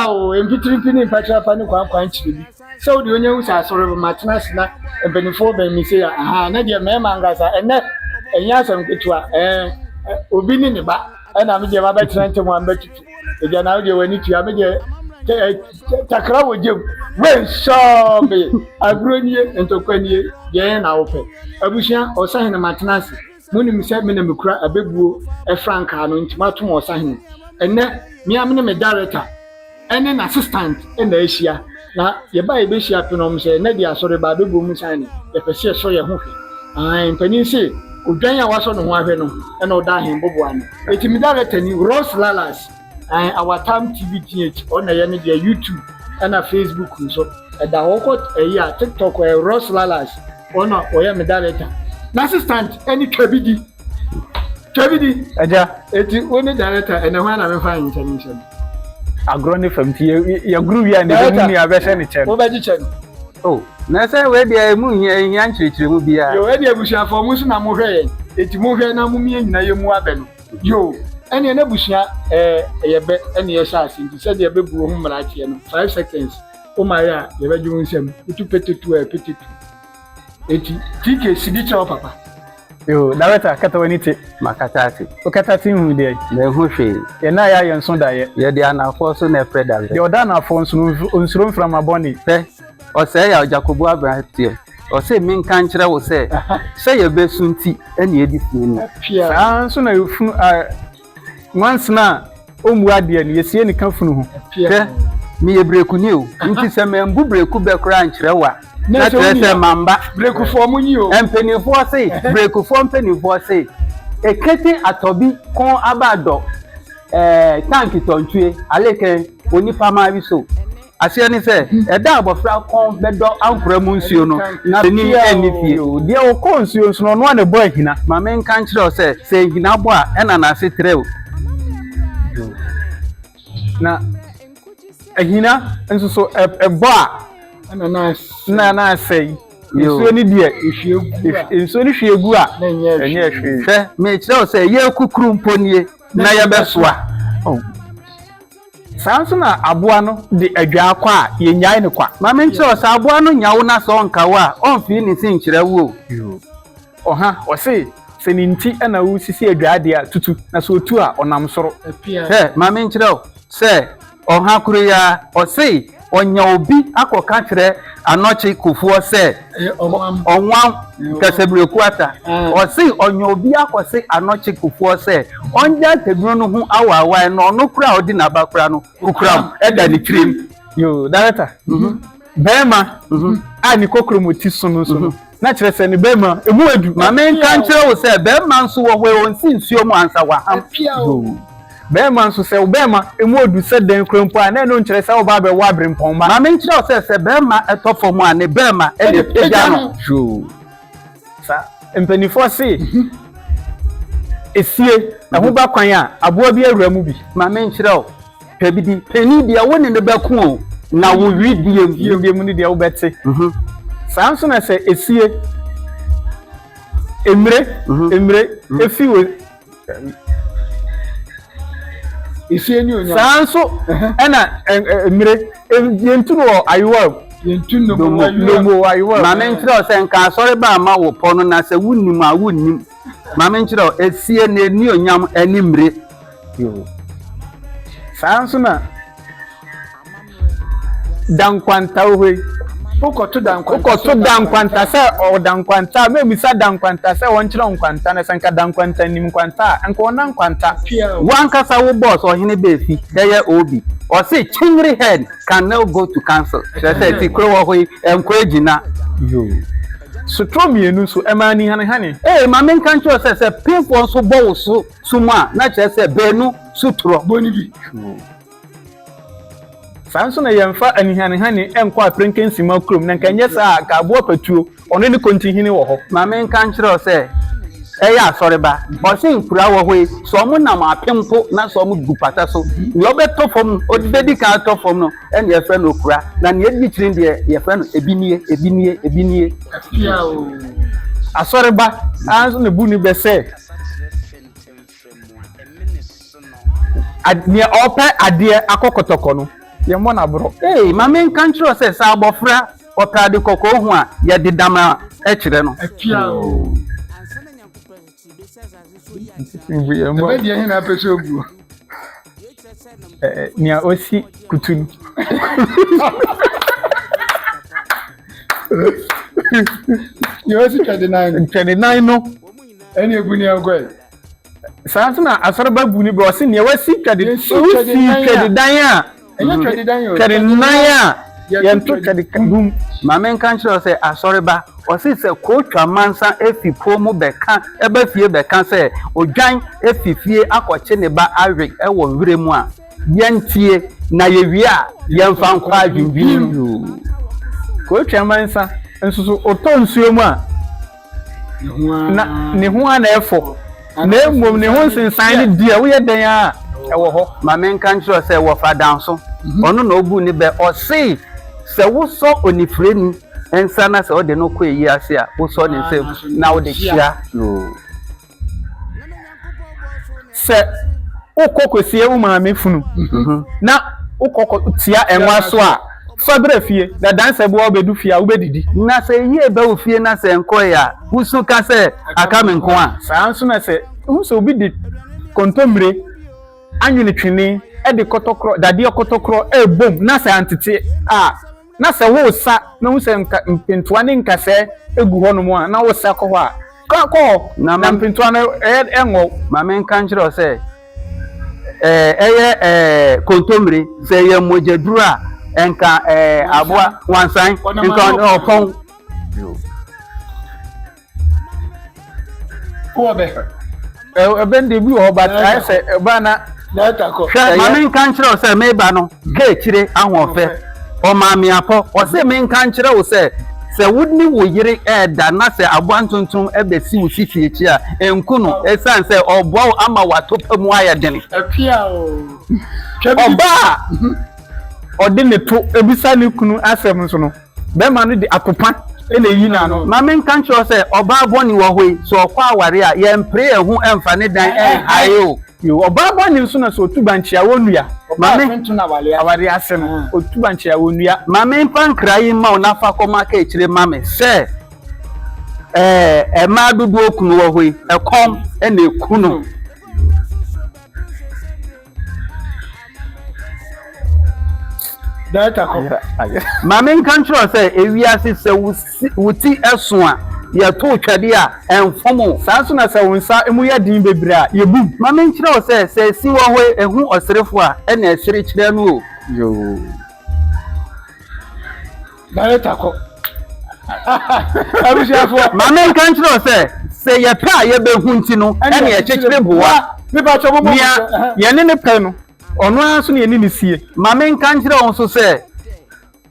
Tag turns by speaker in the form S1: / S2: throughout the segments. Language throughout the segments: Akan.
S1: Pia o, mpitiripi ne mpakyerɛpa ne kwankwan kyerɛ bi. Sɛ wode onya hu sɛ asɔre ba matena ase na mpanimfoɔ bɛn me sei a, ahaa, na deɛ mmarima ankasa, ɛnnɛ ɛnyɛ asɛm ketewa, ɛɛ, obi ne ne ba, ɛna me deɛ mabɛtena ntam a mebɛtutu. Agya na wo deɛ w'ani tua, me deɛ takra wɔ gyam, wensɔɔ me, agorɔ nie, ntɔkwa nie, deɛ na wopɛ. Abusua, ɔsahene matena ase. Monim sɛ me na mekura abɛbuo frankaa no nti moato me ɔsahene. Ɛnnɛ, me ara me ne me director ne n'assistant na ahyia. Na yɛba a yɛbɛhyia pe no, wɔn sɛ ɛnnɛ deɛ asɔre ba abɛbuo mu sane yɛpɛ sɛ yɛsɔ yɛn ho hwɛ. Ae, mpanin se odwan a wasɔ ne ho ahwɛ no na ɔda ahenboboa ano. Enti me director ni, Ross Lalas, ae, Our Time TV TH, ɔno na ɛyɛ ne deɛ, YouTube ɛna Facebook nso ɛda hɔ. Wokɔ ɛyi a, TikTok ɛyɛ Ross Lalas. Ɔno na ɔyɛ me director. N'assistant ɛne Twabidi. Twabidi.
S2: Agya.
S1: Eti wo ne director ɛnɛ hwan na mefa nkyɛn nkyɛn no?
S2: Agorɔ ne fam nti yɛgoro wie a na ɛbɛhu nea bɛhyɛ ne kyɛ no.
S1: Wobɛgye kyɛ no.
S3: Oh, na sɛ wei deɛ emu nhia nhia nkyerɛkyerɛmu biara.
S1: Yo, ɛdeɛ abusuafoɔ mo nso na mohwɛ yɛn. Eti mohwɛ na mo mmiɛ nyinaa yɛ mu abɛ no. Yo, ɛneɛ n'abusua ɛɛ ɛyɛ bɛ ɛne yɛhyɛ ase nti sɛdeɛ bɛbu ho mmara teɛ no 5 seconds. Womayɛ a yɛbɛgye wo nsam. Wotu petetu a ɛpetetu. Eti TK sidi kyerɛ wo papa.
S2: Yo, director, kata w'ani te.
S3: Makata ate.
S2: Wokata te nhu deɛ?
S3: Menhu hwee.
S2: Yɛn na yɛayɛ nso daeɛ.
S3: Yɛde anafoɔ so na ɛfrɛ dabrɛ.
S2: Deɛ ɔda anafoɔ nso no, onsuro mframa bɔne.
S3: Hwɛ, ɔsɛe a Ɔgyakobo aberanteɛ. Ɔse menka nkyerɛ wo sɛ, sɛ yɛbɛsu nti ɛne yɛdi funu ni.
S2: Saa nso na efunu a nwansena a ɔmmu adeɛ no, yɛsie ne ka funu ho.
S3: Hwɛ, meyɛ brekuni o, nti sɛ mambu breku bɛ koraa nkyerɛ wo a, na kyerɛ sɛ mamba.
S1: Brekufoɔ mo nyi o.
S3: Mpanimfoɔ se, brekufoɔ mpanimfoɔ se, ekete atɔbi kɔn aba dɔ ɛɛ tanki tɔntwie aleke onipa maa bi so. Aseɛ ne sɛ, ɛda a abɔfra kɔn bɛdɔ ankora mu nsuo no, na panin nni fie.
S2: Deɛ ɔkɔ nsuo nso no, ɔno ara na ɛbɔ ahina.
S3: Ma menka nkyerɛ wo sɛ, sɛ ahina bɔ a, ɛna n'ase trɛ o.
S2: Na ahina nso so ɛbɔ a, na na asɛe. Nsuo no deɛ, nsuo no hwie gu a, ɛnyɛ hwee.
S3: Hwɛ, mekyerɛ wo sɛ, yɛrekukuru mpo nie, na yɛbɛsoa.
S2: Saa nso na aboa no de adwaa kɔ a, yɛnnyae no kwa.
S3: Ma menkyerɛ wo, sɛ aboa no nya wo na sɛ ɔnka wo a, ɔmfii ne se nkyerɛ wo o.
S2: Ɔha, ɔse, sɛ ne nti na wosisi adwaa deɛ a, tutu, na sɛ ɔtu a, ɔnam soro.
S3: Hwɛ, ma menkyerɛ wo, sɛ ɔha koro yi ara, ɔse ɔnya obi akɔka kyerɛ Anɔkye Kufuor sɛ ɔnwam Kasabireku ata. Ɔse ɔnya obi akɔse Anɔkye Kufuor sɛ ɔngyae taduro no ho awaawae na ɔno koraa a ɔdi n'aba koraa no, kokoram da ne tirim.
S2: Yoo, director, barima a ne kokromoti so no nso no, na kyerɛ sɛ ne barima emu adu.
S3: Ma menka nkyerɛ wo sɛ barima nso wɔ hɔ a ɔnsi nsuo mu ansa waham.
S2: Yoo, barima nso sɛ wo barima emu adu sɛ dɛn koraa mpo a, na ɛno nkyerɛ sɛ woba abɛwo aberempɔn mma.
S3: Ma menkyerɛ wo sɛ sɛ barima tɔ fam a, ne barima na ɛpagya no.
S2: Yoo, Sa mpanimfoɔ se, Esie, ɛho ba kwan a, aboa bi awura mu bi.
S3: Ma menkyerɛ wo, pɛ bi di. Panin deɛ, wo ne no bɛko o, na wo wedeɛ mu.
S2: Wedeɛ mu no deɛ wobɛte. Saa nso na sɛ esie, mmire, mmire, efi wɔ.
S1: Esie ne onyam.
S2: Saa nso ɛna mmire yɛntu no wɔ ayowa mu.
S1: Yɛntu nnomo
S2: wɔ ayowa mu.
S3: Ma menkyerɛ wo sɛ nka asɔre ba ama wo pɔ no na sɛ wonnim a wonnim. Ma menkyerɛ wo, esie ne ne onyam ne mmire.
S2: Saa nso na Da nkwanta wɔ hɔ yi.
S1: Wokɔto da nkwanta.
S2: Wokɔto da nkwanta sɛ ɔda nkwanta a, mɛmmisa da nkwanta sɛ ɔnkyerɛ wo nkwanta na sɛ nka da nkwanta nim nkwanta a, nka ɔnna nkwanta.
S3: W'ankasa wo boss Ɔhene Beefi bɛyɛ OB. Ɔse Chinyere head can now go to council. Kyerɛ sɛ ti koro wɔ hɔ yi, ɛnkɔ agyina.
S2: Yoo. Sotorɔ mmienu nso, ɛma ani hanehane.
S3: Ee, ma menka nkyerɛ wo sɛ, sɛ pemfoɔ nso bɔ wo so sum a, na kyerɛ sɛ baanu sotorɔ.
S1: Bɔ no bi.
S2: Yoo. Saa nso na yɛmfa anihanehane nkɔ aperenkensima kurom, na nka ɛnyɛ saa a, nka aboa patuo, ɔno ne kontihene wɔ hɔ.
S3: Ma menka nkyerɛ wo sɛ, ɛyɛ asɔreba. Ɔse nkura wɔ hɔ yi, sɛ ɔmo nam apem mpo na sɛ ɔmo gu pata so, nea ɔbɛtɔ fam, ɔbɛdi kan atɔ fam no ɛna yɛfrɛ no okura, na nea edi akyire no deɛ yɛfrɛ no ebi nie, ebi nie, ebi nie.
S2: Asɔreba ara nso na bu ne bɛ sɛ. Nea ɔrepɛ adeɛ akɔ kɔtɔkɔ no, yɛmmɔ no aborɔ.
S3: Ei, ma menka nkyerɛ wo sɛ, sɛ abɔfra ɔpɛ ade kɔkɔɔ hu a, yɛde dama kyerɛ no.
S1: Apia o. Ɛbɛ deɛ he na apɛ sɛ oguo?
S2: Nea osi kutu no.
S1: Nea osi twɛdenan no.
S2: Twɛdenan no.
S1: Ɛne egu nea nkɔe.
S2: Saa nso na asɔreba bu no bɛ, ɔse nea wasi twɛde, wosi twɛdedan a,
S1: Ɛnyɛ twɛdedan o.
S2: Twɛdenan a yɛnto twɛdedum.
S3: Ma menka nkyerɛ wo sɛ, asɔreba, ɔse sɛ kootwa mansa fi po mu bɛka ba fie bɛka sɛ odwan fi fie akɔkye ne ba awe wɔ werɛ mu a, yɛntie, na yɛwie a, yɛmfa nkɔ adwendwene mu.
S2: Kootwa mansa nso so, ɔtɔ nsuo mu a, na ne ho ara na ɛfɔ, na mmom ne ho nsensan no deɛ, woyɛ dɛn ara a, ɛwɔ hɔ.
S3: Ma menka nkyerɛ wo sɛ, wɔfa danso, ɔno na ɔbuu ne bɛ, ɔse, sɛ wosɔ onifirani nsa na sɛ wode no kɔ ayi ase a, wosɔ ne nsam na wode kyea.
S2: Sɛ wokɔ kɔsie wo maame funu na wokɔ kɔ tia ɛnwa so a, fa bra fie, na dansa bi wɔ hɔ bɛdu fie a wobɛdidi.
S3: Na sɛ yie ba wo fie na sɛ ɛnkɔeɛ a, wosu ka sɛ, Aka me nko a.
S2: Saa ara nso na sɛ wohu sɛ obi de kontommire anwene twene de kɔtɔkorɔ, dadeɛ kɔtɔkorɔ rebom na sɛ antete a, Na sɛ woresa na wohu sɛ nka mpentoa ne nkasɛɛ gu hɔnom a, na woresa kɔ hɔ a, kɔ kɔ hɔ,
S3: Na
S2: na
S3: ma
S2: mpentoa no ɛyɛ ɛngɔ wo.
S3: Ma menka nkyerɛ wo sɛ, ɛɛ, ɛyɛ ɛɛ kontommire, sɛ ɛyɛ mogyaduru a, ɛnka ɛɛ aboa wansan, nka ɔpɔn.
S1: Wowɔ bɛ?
S2: Ɛbɛ no deɛ bi wɔ hɔ but ayɛ sɛ ɛba na.
S3: Hwɛ, ma menka nkyerɛ wo sɛ meba no ka akyire ahoɔfɛ. Ɔmaa me apɔ. Ɔse menka nkyerɛ wo sɛ, sɛ wo ne wo yere reda na sɛ aboa ntontom bɛsi wo sisi akyi a, nku no ɛsiane sɛ ɔreboa wo ama w'atopa mu ayɛ den.
S2: Ɔbaa a ɔde ne to bisa ne kunu asɛm nso no, Bɛrima no de atopa na eyi n'ano.
S3: Ma menka nkyerɛ wo sɛ, ɔbaa bɔne wɔ hɔ yi, sɛ ɔkɔ aware a, yɛmpere yɛn ho mfa ne dan nhae o.
S2: Yoo, ɔbaa bɔne nso na sɛ otu bankye a, wonnua.
S3: Ma me.
S2: Aware ase no, otu bankye a, wonnua.
S3: Ma memfa nkra yi mma wo na fa kɔma kaakyire ma me sɛ, ɛɛ, mmaa dodoɔ kunu wɔ hɔ yi, ɛkɔm na eku no. Ma menka nkyerɛ wo sɛ, ewiase sɛ wo ti so a, yɛtow twɛde a, ɛmfom wo.
S2: Saa nso na sɛ wo nsa mu yɛ den bebree a, yebum.
S3: Ma menkyerɛ wo sɛ, sɛ esi wɔ hɔ yi, ehu ɔserefo a, ɛnna ɛsere kyerɛ no o.
S2: Yoo.
S1: Director kɔ. Abusuafoɔ.
S3: Ma menka nkyerɛ wo sɛ, sɛ yɛpɛ a yɛbɛhu nti no, ɛnna yɛkyekyere boa.
S2: Nea yɛne no pɛ no, ɔno ara nso na yɛne no sie.
S3: Ma menka nkyerɛ wo nso sɛ,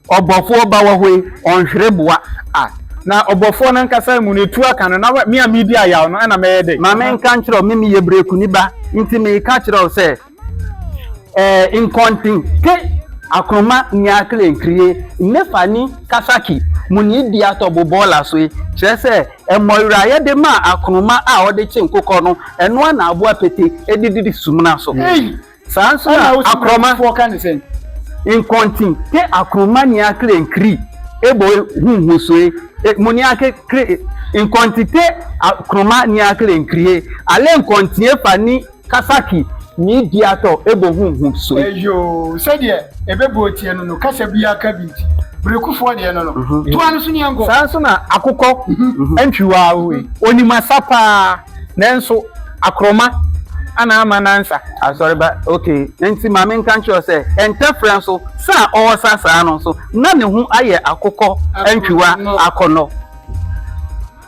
S3: ɔbɔfoɔ ba wɔ hɔ yi, ɔnhwere boa.
S2: A, na ɔbɔfoɔ no ankasa mu no, etu aka no, na me a meredi ayaw no, ɛnna mɛyɛ dɛn?
S3: Ma menka nkyerɛ wo, me meyɛ berekuni ba, nti mereka kyerɛ wo sɛ, Ɛɛ nkɔnten ke akroma nyakle nkrie nnefa ni kasaki mu ni di atɔ bo bɔɔla so yi kyerɛ sɛ mmɔwerɛ a yɛde maa akroma a ɔde kye nkokɔ no ɛno ara na aboa pete de didi sumina so.
S1: Ei!
S2: Saa nso na
S1: Ɛna wosi
S2: akroma.
S1: foɔ ka ne sɛn?
S3: Nkɔnten ke akroma nyakle nkri ebo hu hu soe e mu niake kre nkɔnte te akroma nyakle nkrie ale nkɔnteɛ fa ni Kasaki ni diatɔ ebo hu hu soe.
S1: Eyoo, sɛdeɛ ɛbɛbuo teɛ no no, kasa biara ka bi nti, Berekufoɔ deɛ no no, toa no so ne yɛnkɔ.
S2: Saa nso na akokɔ ntwiwaa wei, ɔnim asa paa, nanso akorɔma na ama no ansa.
S3: Asɔreba, ok, nti ma menka nkyerɛ wo sɛ, ntɛfrɛ nso, sa a ɔresa saa no nso, na ne ho ayɛ akokɔ ntwiwa akɔnnɔ.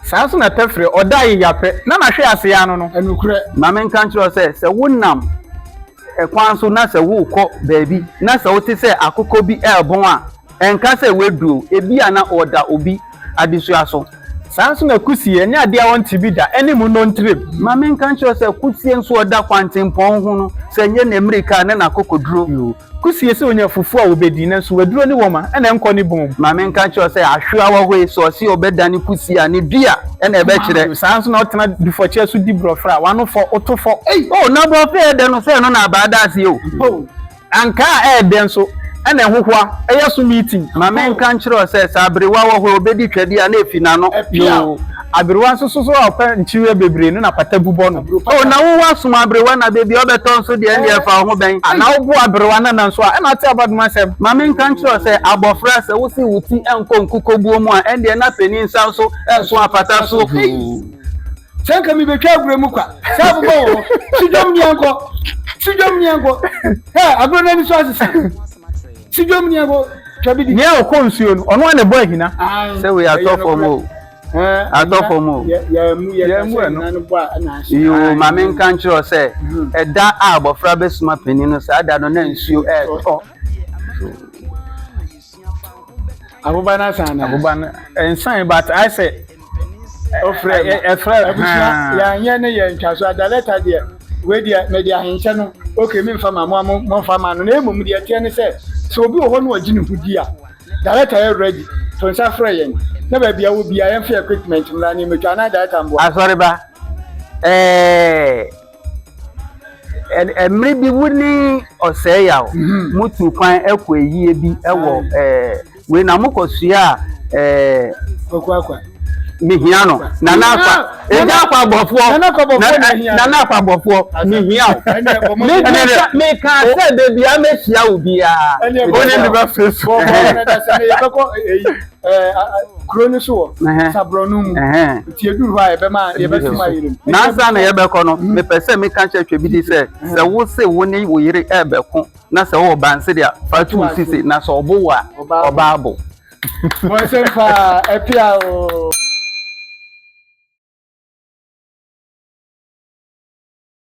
S2: Saa nso na tɛfrɛ, ɔda ayeya pɛ, na n'ahwe ase ano no.
S1: Nokorɛ.
S3: Ma menka nkyerɛ wo sɛ, sɛ wonam kwan so na sɛ worekɔ baabi na sɛ wote sɛ akokɔ bi rebɔn a, nka sɛ wadu o, ebia na ɔreda obi adesoa so.
S2: Saa nso na kusie, ɛnyɛ adeɛ a wɔnte bi da, ɛne mu nnɔntirem.
S3: Ma menka nkyerɛ wo sɛ, kusie nso ɔda kwantempɔn ho no, sɛ ɛnyɛ n'ammirika a, ne n'akokoduro.
S2: Kusie sɛ onya fufuo a obedi, nanso waduro ne wɔma na ɛnkɔ ne bɔn mu.
S3: Ma menka nkyerɛ wo sɛ, ahwewa wɔ hɔ yi, sɛ ɔse ɔbɛdane kusie a, ne dua na ɛbɛkyerɛ.
S2: Saa ara nso na ɔtena dufɔkyeɛ so di borɔferɛ a, w'ano fɔ, woto fɔ.
S3: Ei! Oh, na borɔferɛ a ɛyɛ dɛ no, sɛ ɛno na abaa da aseɛ o.
S2: Oh, ankaa a ɛyɛ dɛ nso, ɛna ɛhohoa ɛyɛ so meeting.
S3: Ma menka nkyerɛ wo sɛ, sɛ aberewa wɔ hɔ a ɔbɛdi twɛdeɛ a, na ɛfi n'ano.
S2: Yoo, aberewa nso so so a ɔpɛ nkyireɛ bebree no na pata bu bɔ no.
S3: Oh, na wo woasom aberewa na baabi a ɔbɛtɔ nso deɛ, ɛndeɛ fa wo ho bɛn.
S2: Ah, na wobo aberewa nana nso a, ɛna ate abadoma asɛm.
S3: Ma menka nkyerɛ wo sɛ, abɔfra, sɛ wose wo ti nkɔ nkukobuo mu a, ɛndeɛ na panin nsa nso nso apata so.
S1: Sɛ nka mebɛtwa agorɔ mu kwa sɛ abobɔ wɔ hɔ si dwom ni ankɔ si dwom ni ankɔ hɛ agorɔ no ani so asesa si dwom ni ankɔ twa bi di.
S2: Nea ɔkɔ nsuo no ɔno a na ɛbɔ ahina.
S3: Sɛ wei atɔ fam o atɔ fam o.
S1: Yɛmu ɛno.
S3: Yoo ma menka nkyerɛ wo sɛ ɛda a abɔfra bɛsoma panin no saa da no na nsuo ɛretɔ.
S1: Aboba no asan na.
S2: Aboba no nsan but ayɛ sɛ.
S1: Ɔfrɛ mu.
S2: Ɛfrɛ
S1: abusua yɛanyɛ ne yɛ ntwa so ada lɛta deɛ wei deɛ mede ahenkyɛ no okay memfa ma mo a momfa ma no na mmom deɛ ɛteɛ ne sɛ sɛ obi wɔ hɔ no ɔgye ne ho di a director yɛ ready to nsa frɛ yɛn na baabi a wɔ biara yɛmfa equipment mmra ne mmetwa anaa director mboa.
S3: Asɔreba ɛɛ. Mmere bi wo ne Ɔsɛeyaw mutuu kwan kɔ ayie bi wɔ wei na mokɔsoaa mehia no Nana Akwa Agya Akwa Bɔfoɔ Nana Akwa Bɔfoɔ mehia wo meka sɛ baabi a mɛhyia wo biara
S2: wone ne bɛfrɛ so
S1: kuro no so wɔ saborɔ no mu nti yɛduru hɔ a yɛbɛma yɛbɛtum ayere mu.
S3: Nansa na yɛbɛkɔ no mhm. mepɛ sɛ meka kyerɛ Twabidi sɛ sɛ wo se wo ne wo yere ɛbɛko na sɛ wowɔ banse deɛ fa to wo sisi na sɛ ɔbo wo a ɔbaa bo.
S1: Bɔnsɛm paa ɛpia o.